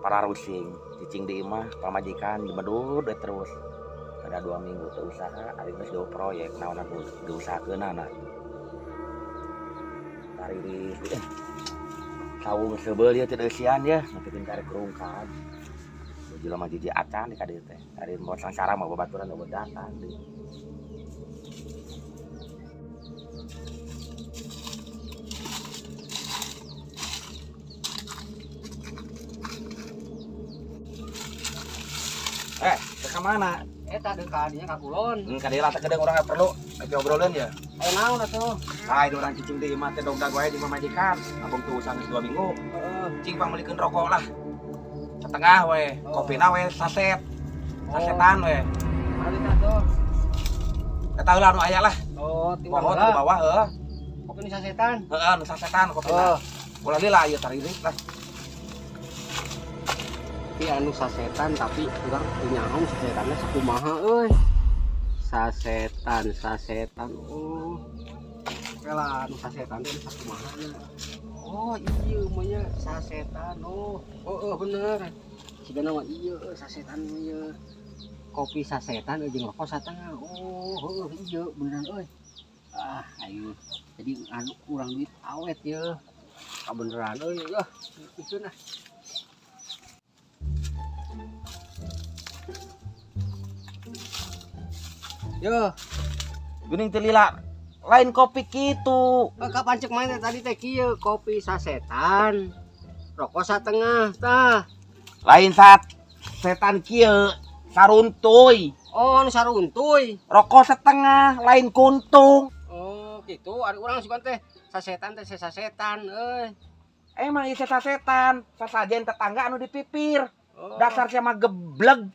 Para rusing, cicing di imah, pamajikan dimedud we terus. Kada 2 minggu teu usaha, ari geus jauh proyek, naon atuh diusahakeunana. Tariris, Saung sebeul ieu teu eusian ye, nepikeun ka arek rungkad. Jelema jiji acan di ka dieu teh. Ari moal sangsara mah babaturan eueuh datang deui. Ke mana? Eta deuk ka dinya ka kulon. Ka dieu lah teh geudeung urang perlu tapi obrolan ya. Aya naon atuh? Ah, itu orang cicing di imah teh dogdag wae di pamajikan. Abong tuh usaha geus 2 minggu. Heeh. Cing pangmeulikeun rokok lah. Setengah we, Oh. kopina we saset. Oh. Sasetan we. Mana teh atuh? Eta heula anu aya lah. Oh, timbang Poho heula. di bawah heuh. Kopi nu sasetan. Heeh, nu sasetan kopina. Oh. Ulah lila ieu taririk lah. Tapi anu sasetan tapi urang teu nyaho sasetanna sakumaha euy. Sasetan, sasetan. Oh. Oke lah anu sasetan teh sakumaha nya. Oh, iya mah nya sasetan. Oh, oh, oh bener. Sigana mah iya sasetan mah ieu. Kopi sasetan jeung rokok satengah. Oh, heuh iya beneran euy. Ah, ayo. Jadi anu kurang duit awet ye. Kabeneran euy, ah, pikeun ah. Yo, geuning teu lila. Lain kopi kitu. Eh, kapan cek main tadi teh kieu kopi sasetan. Rokok satengah tah. Lain sat setan kieu, saruntuy. Oh, anu saruntuy. Rokok setengah, lain kuntung. Oh, gitu. Ari urang sugan teh sasetan teh sasetan euy. Emang ieu sasetan, sasajen tetangga anu dipipir. Oh. Dasar sia mah gebleg.